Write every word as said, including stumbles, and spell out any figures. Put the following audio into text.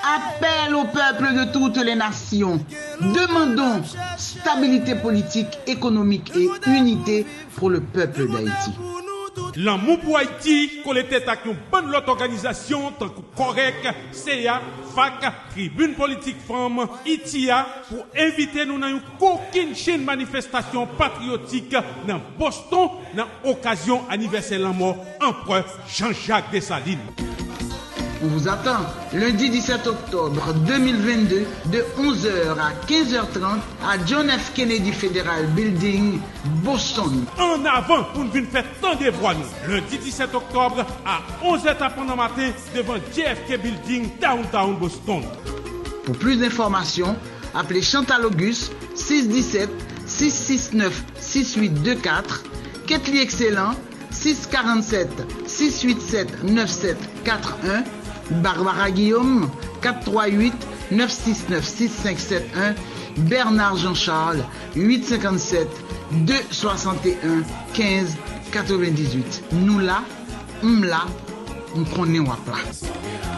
Appel au peuple de toutes les nations. Demandons stabilité politique, économique et unité pour le peuple d'Haïti. Lanmou pou Ayiti kole tèt ak yon bann lòt òganizasyon tankou Kòrèk, seya, fak, Tribin Politik Fanm, ITIA, pou envite nou nan yon kokennchenn manifestasyon patriyotik nan Boston nan okazyon anivèsè lanmò Anprè Jean-Jacques Dessalines. On vous attend lundi dix-sept octobre deux mille vingt-deux de onze heures à quinze heures trente à John F. Kennedy Federal Building, Boston. Ann avan pou n vin fè tande vwa nou. Lendi disèt oktòb a onz è tapan nan maten devan J F K Building, Downtown Boston. Pour plus d'informations, appelez Chantal Auguste six dix-sept six six neuf six huit deux quatre, Ketly Excellent six quarante-sept six huit sept neuf sept quatre un, Barbara Guillaume quatre trois huit neuf six neuf six cinq sept un, Bernard Jean Charles huit cinquante-sept deux soixante et un quinze quatre-vingt-dix-huit. Nou la, m la, m konnen w ap la.